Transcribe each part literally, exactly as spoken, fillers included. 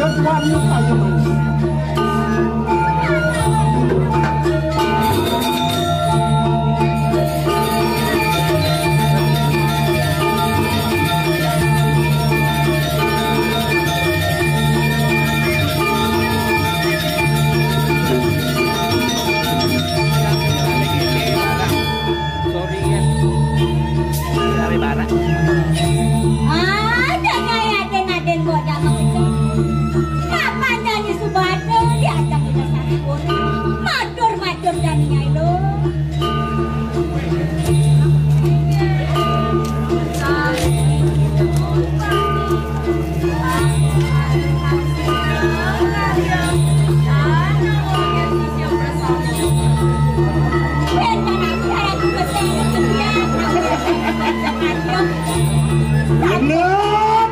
Wani kaya manis. Sorry ya. Sampai barang. Ah, jangan ada naden bodoh maksudnya. Kapan Dani Subado diajak kita satu orang? Matur-matur Dani Nyai lo. Bener.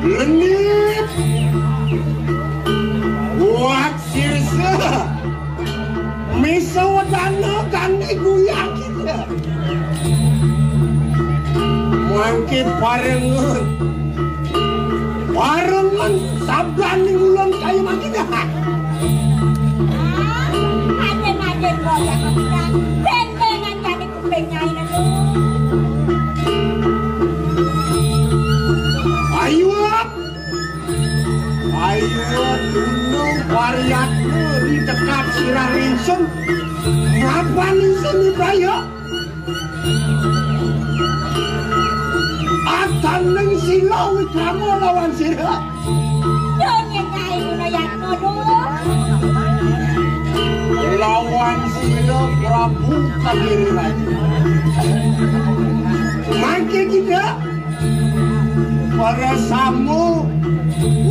Lenip. Buat sirsa. Misa wedana gandhi guyang kita. Mangke parengan. Parengan sabdaning ulun kaya mangke dah. Aden-aden bodoh kita. Bentengan jadi kuping nyai nenu. Ayo. Ayo, tunduk pariatmu di dekat sirah ringsun. Mapan ingsun di praya? Ataning sila wikrama lawan sira. Yo nyengkai gunayatmu, duh. Lawan sira Prabu Kadiri Raja. Mangke kita para samu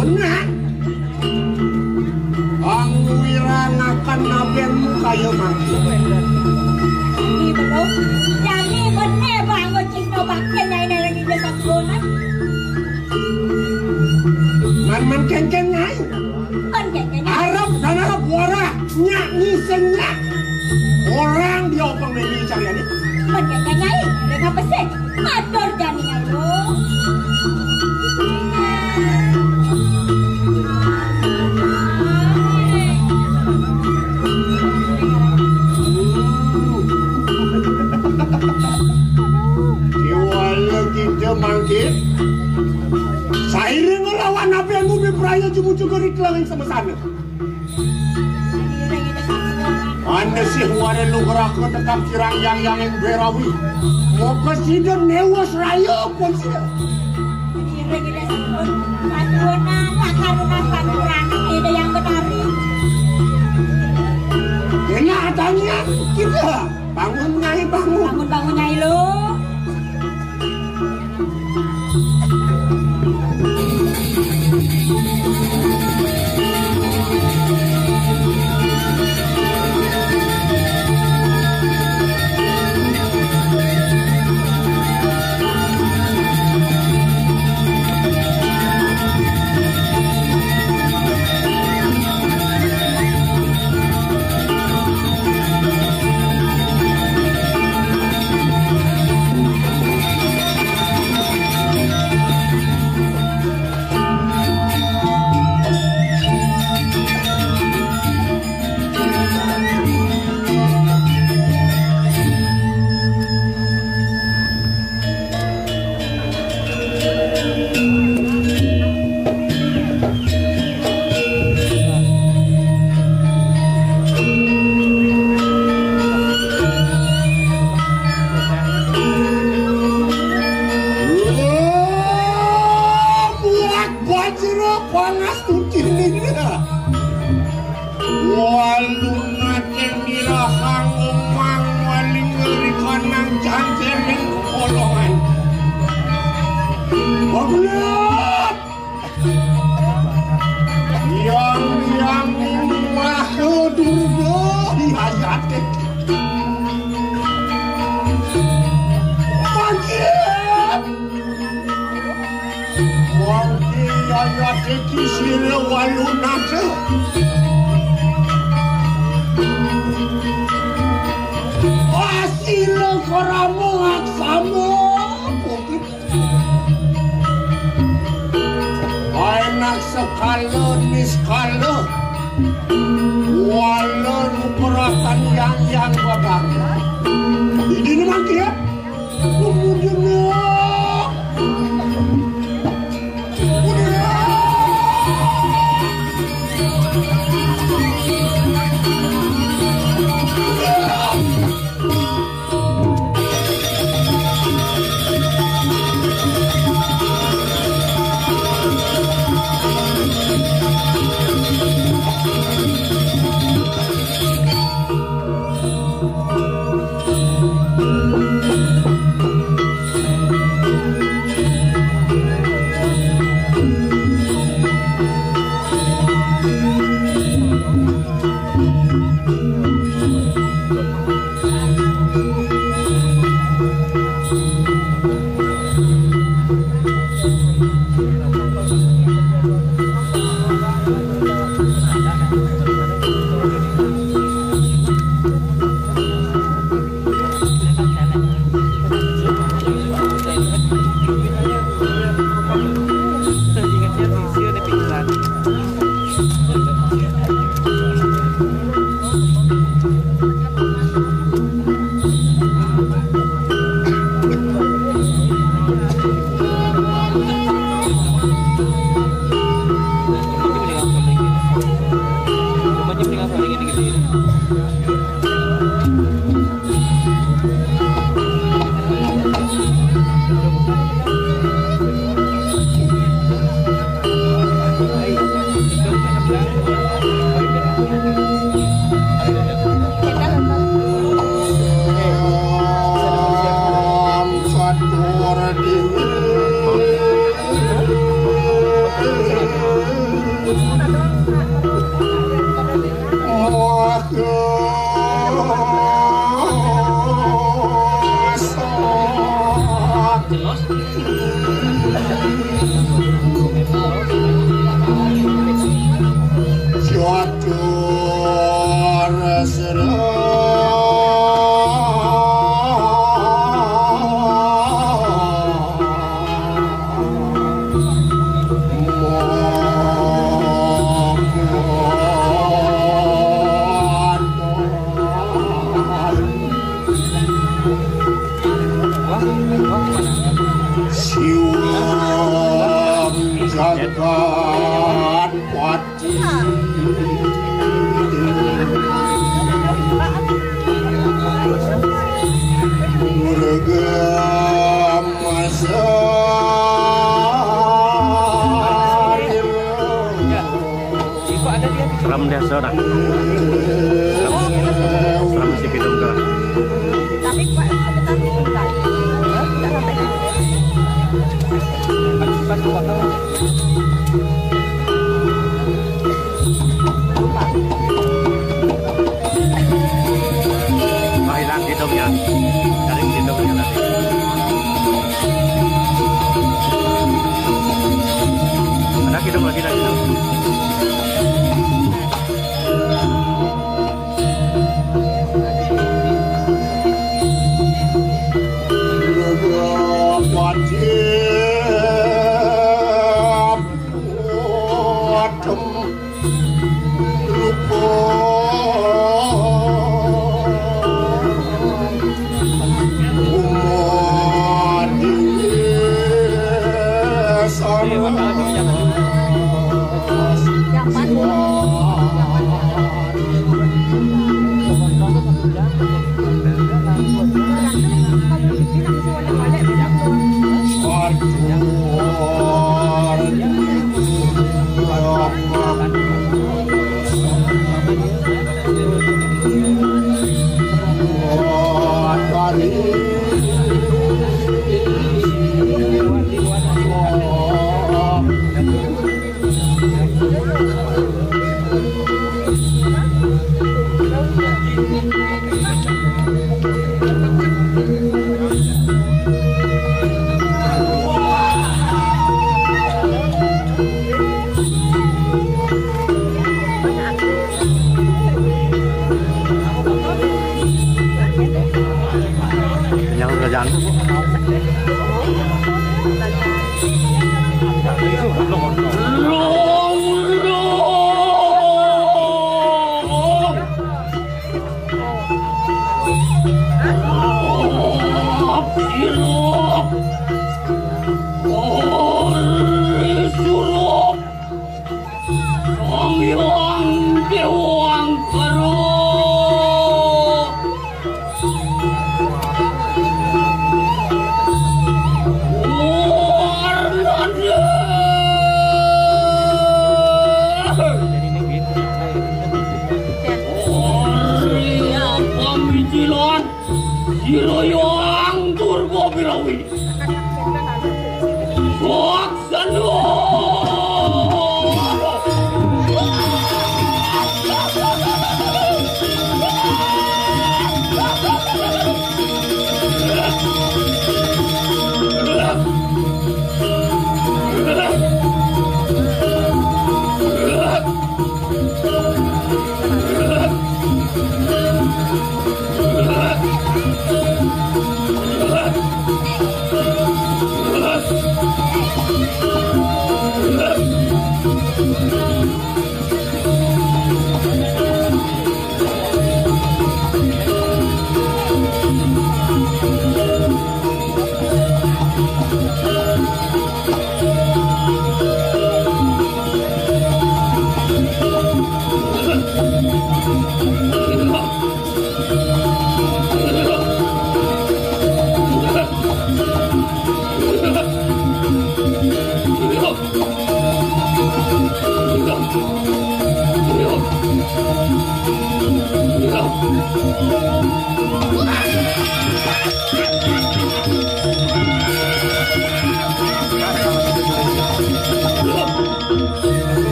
wenang. Pangwiranaken nabenmu kaya mangke. Ini belum. Jani bener bangun cinta bakti nyai nang lagi desa sekolah. Man, man, kengkeng nyai. Man, kengkeng nyai. Arep dan arep warah, nyak ngising nyak. Orang dia openg meni cariane. Man, kengkeng nyai. Mereka pesek. Matur jani nyalu. Kiwala kita mangkit. Sairing lawan apa yang ngumbi praya jumuju gori kelawing sama sana. Ane sih ware lugraka tekap kirang yang yang ing berawi. Moga sida newas raya pun sida. Patunan, pakarunan, paturan, ida yang betari. Enak tanya kita. Bangun nyai, bangun. Bangun, bangun nyai lo. Buat bajra pangastuti nira. Walunate nira kanggo mangwaling ngerikanang janjening kolongan. Bablet! Yang yang maha durga diayate. Mangkir! Mangkir ayate kisir walunate. Asila karama aksama. Kala niskala, wala nugrahan yang yang wadang. Idina mangke, kemudian Siwang jagat pati Durga Masa. Ram dia sana. Ram, ram si kidung ka. Tapi Pak, tapi enggak. Enggak sampai. Wah, hilang hidungnya. Cari hidungnya tadi. Ada hidung lagi, ada hidung.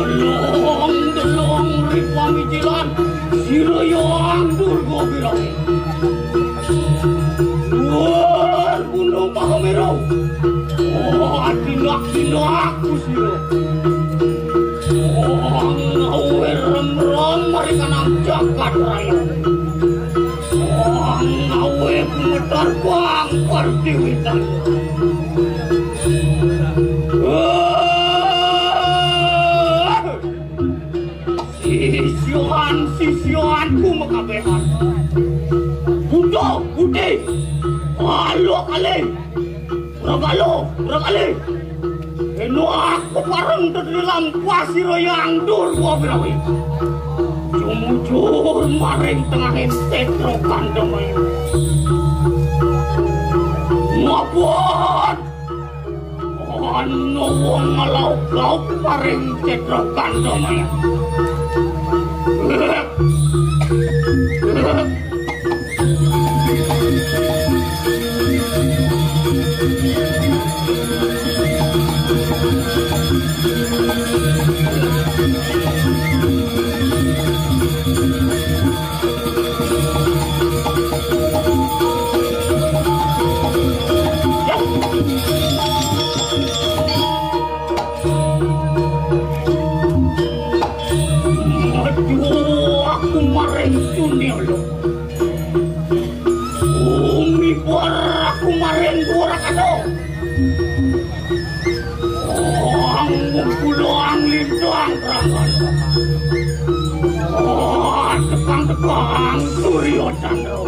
Delong, delong, ri pamicilan, sira Hyang Durga Birawi. Luar gunung Mahameru. Oh, tindak-tindakku sira. Oh, ngawe remrong mari kanang jagat raya. Oh, ngawe gumetar bang pertiwi tani. Sisyoan-sisyoanku makabehan. Buto, Budi, Alo Kali, Ragalo, Ragali. Eno aku pareng tetri lampah sira Hyang Durga Birawi. Jumujur maring tengahing setra Kandamayu. Ngabot ana wong ngelaup-laup maring setra Kandamayu. Aduh, aku maring dunia lo. Umi aku maring dua ratus. Ang mengkulang lintang rangan. Oh, tekang-tekang Surya Chandra.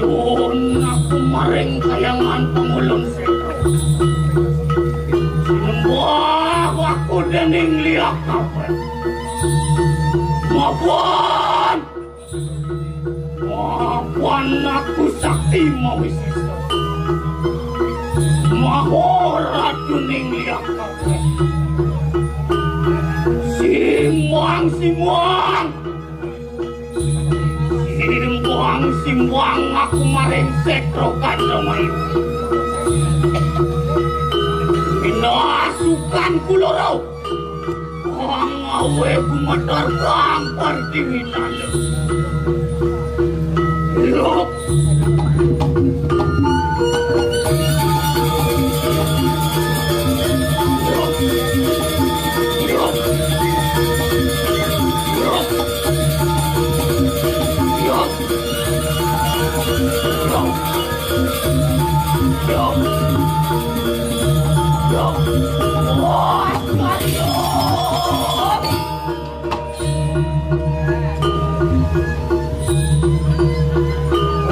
Aduh, aku maring kayangan pangulun setra. Sinembah aku dening liak kabeh. Mapan! Mapan aku sakti mawisesa. Maha ratuning liak kabeh. Simbang, simbang! Simbang, simbang aku maring setra Kandamayu. Pinasukan kuloro. Wong awe gumetar bang pertiwi tanduk. Lho.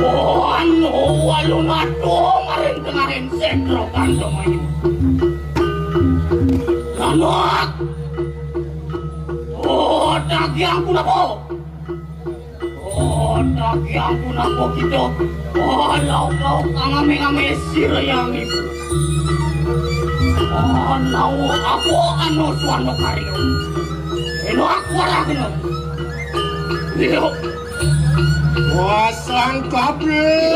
Wan walunatu maring tengahing setra Kandamayu. Lanuk. Oh, dagiang punapa? Daging pun aku kita. Oh, lauk-lauk kang ame-ame sira yang ibu. Oh, lauk aku anu suwano karyo. Eno aku arah kena. Iyo. Wasang kabeh.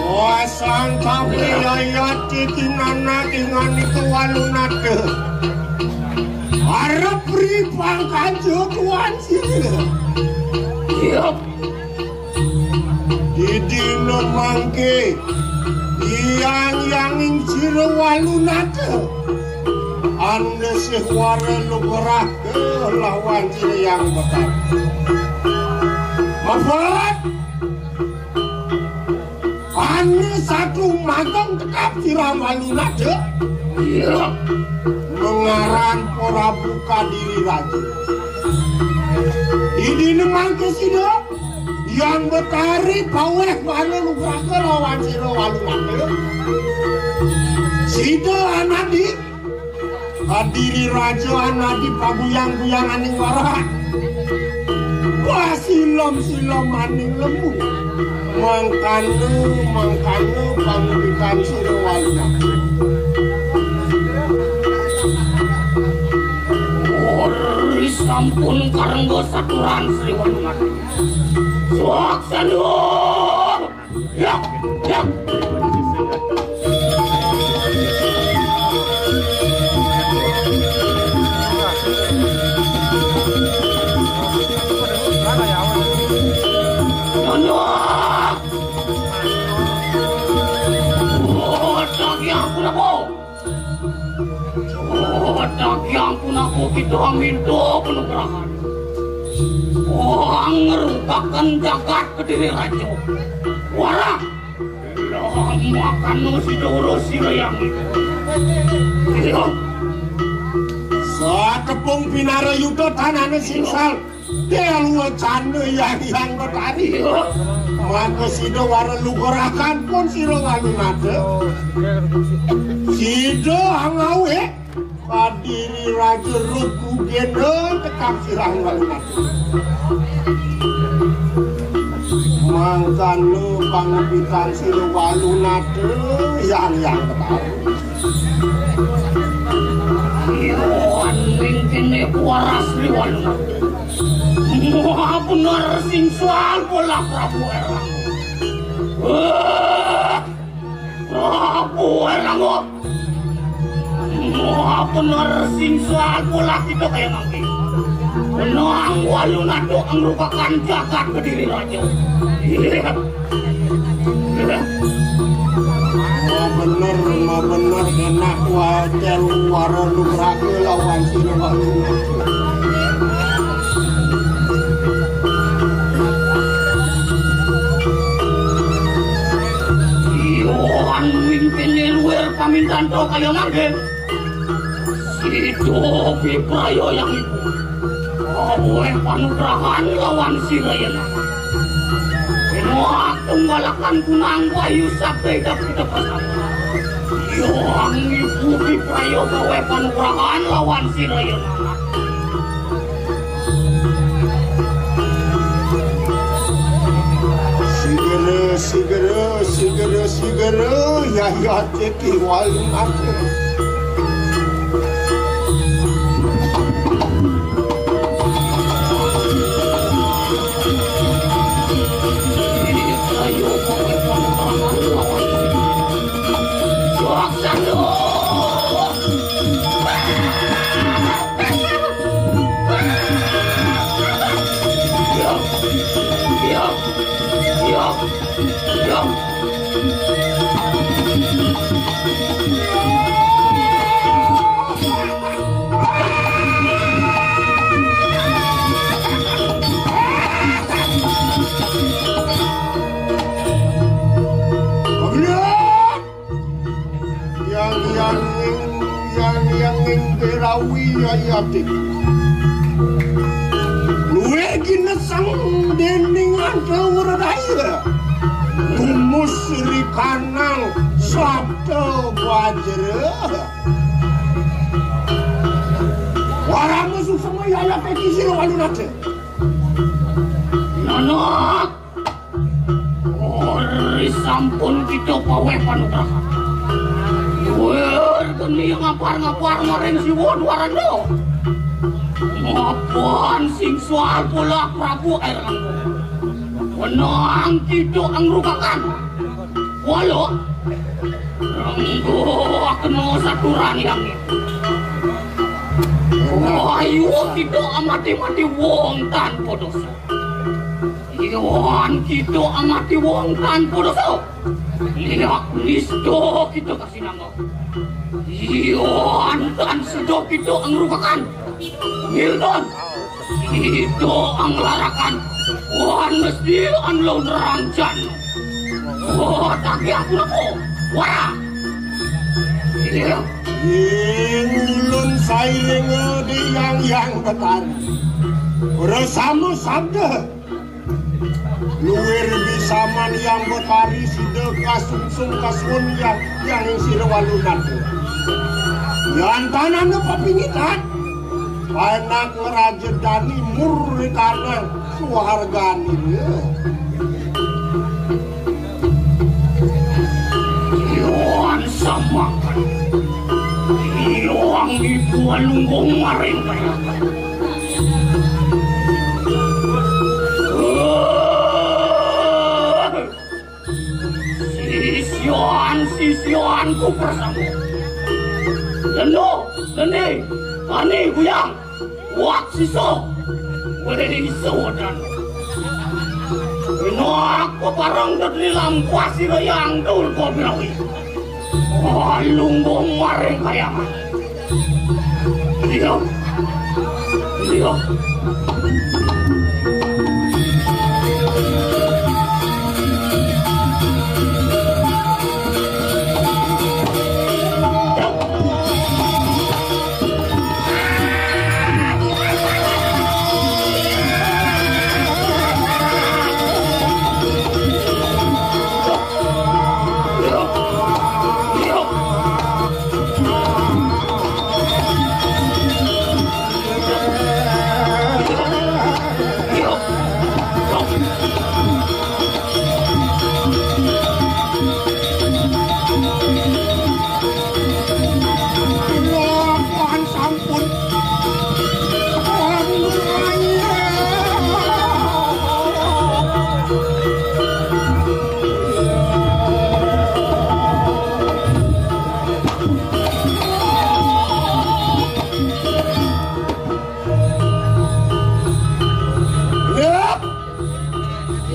Wasang kabeh ayat iki nanak ingan iku walunate. Arep ri pangkajo tuan sira. Iya. Didina mangke, iyang-yanging sira walunate. Andesih wara luberake lawan sira yang bekal. Mafat. Ane satu magang tekap sira walunate. Iya. Mengaran Prabu Kadiri Raja. Idine mangke sida yang betari paweh wana lubraka lawan sira walunate. Sida anadi Kadiri raja anadi paguyang-guyanganing warahan. Pasilem-silemaning lembu. Mangkana, mangkana pangudikan sira walunate. Ori sampun karengga saturan Sri Walunate. Suaksana! Ya, ya. Nyonya. Oh, daging aku napa? Oh, daging aku napa kita minta penugrahan. Oh, ngerupakan jagat Kediri Raja. Warang. Lah, makana sida urus sira yang. Iya. Satepung pinara yuda tanane singsal. Dewa canda yang yang betari. Iya. Maka sida wara lugurakan pun sira walunate. Sida angawe. Kadiri Raja Ruku Gena tekap sirah walunate. Mangkana pangepitan sira walunate yang yang ketahu. Iya, ning kene waras ri walunate. Wah, bener sing soal bola Prabu Erlang. Wah! Prabu Erlangga. Wah, bener sing soal pola kita kaya mangke. Menang walunate merupakan jagat Kediri Raja. Iya. Mau bener, mau bener enak wae wara lubrake lawan sira walunate. Iya, anu ing kene luwir pamintan to kaya mangke. Sida pipraya yang ibu. Kaweh panugrahan lawan sira yen. Wah, tunggalakan kunang wayu sabda idap kita bersama. Yang ibu pipraya kaweh panugrahan lawan sira yen. Sigera, sigera, sigera, sigera, ya, ya, teki walunate. Yang yang yang yang ing perawi ayati. Luwih ginesang dening Anta Wradaya. Rumus Sri Kanang Sabda Wajra. Warama suksma yaya Iki sira walu nada. Nanak. Ori sampun kita paweh panugrahan. Duwir geni ngapar-ngapar maring Siwa Dwaranda. Mapan sing soal bola Prabu Air Anggo. Wenang kita angrukakan. Waluh. Renggo kena saturan yang itu. Ayo kita amati-mati wong tanpa dosa. Iwan kita amati wong tanpa dosa. Liak nista kita kasih nama. Iwan tan sudah kita angrukakan. Milton. Kita anglarakan. Wan mesti anlo neranjan. Oh, tak ya pura ko. Wara. Iya. Ing ulun sairing di yang yang betari. Bersama sabda. Luwir bisaman yang betari sida kasungsung kasuwun yang yang ing sira walunan. Yan tanana papingitan. Anak ngeraja dani murni tanah suhargani. Iwan samakan. Iwang ibu alunggung maring. Sisyan, sisyanku bersama. Leno, leni, tani guyang, wak siso, wei sodan. Ino aku parang dadi lampah sira yang dul kobrawi. Alunggung maring kayangan. Iya. Iya.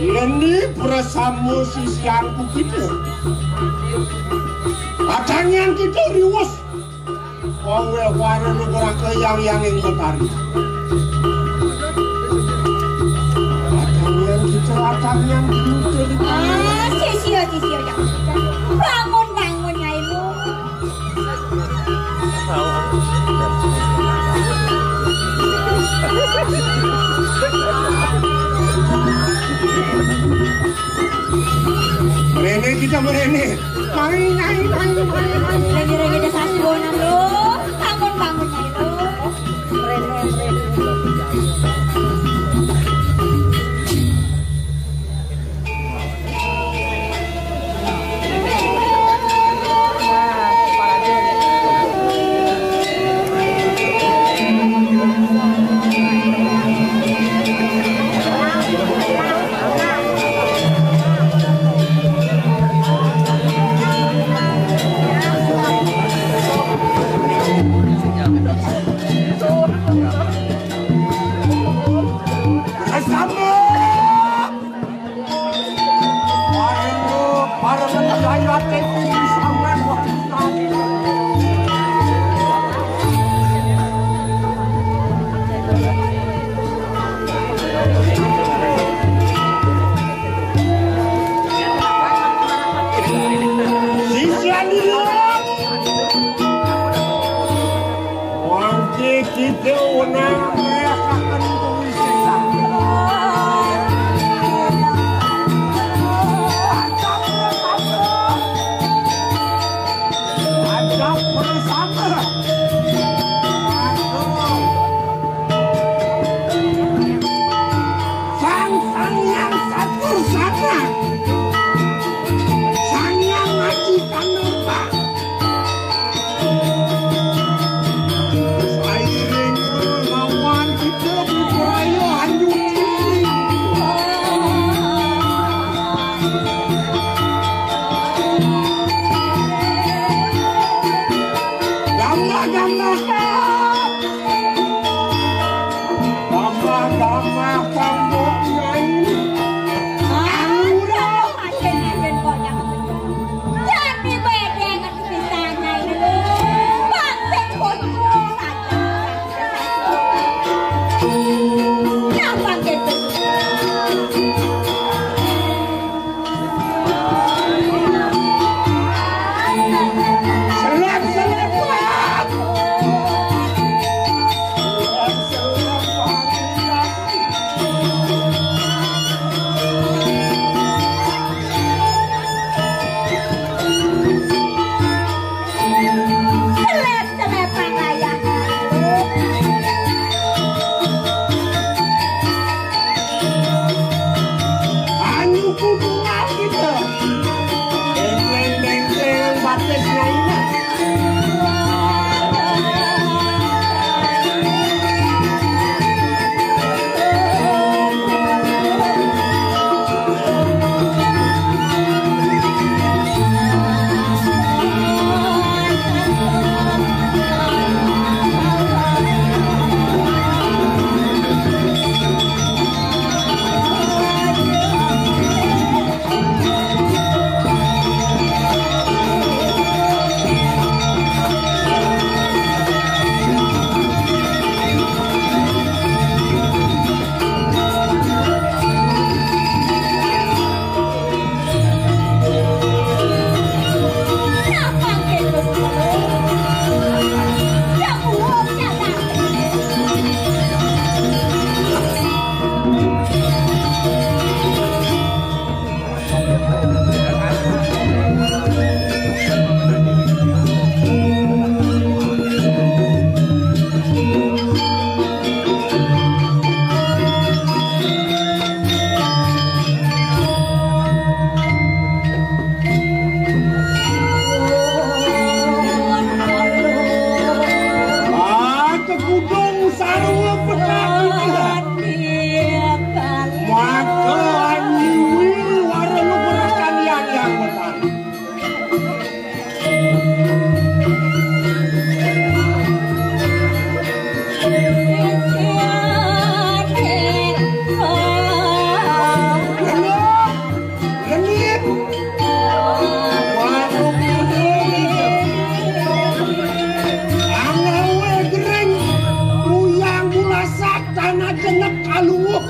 Lendi bersama sisyanku kita. Patangian kita riwus. Wong weh wara nugraha yang yang ing betari. Patangian kita, patangian kita. Ah, sisia, sisia, ya. Bangun, bangun, Nyai Lu. Mrene kita mrene. Mari, Nyai, mari, mari, mari. Lagi, lagi, desa Siwonan, Lu. Bangun, bangun, Nyai Lu. Wangké kita wenang ngreakaken kawisésan. Ajab bersama. Ajab bersama. Aduh. Sarwa petah. Maka anyiwi wara luhur kalian yang petah. Genit, genit. Waduh, genit. Angawe gereng. Uyang bulasak tanah jenek kaluh.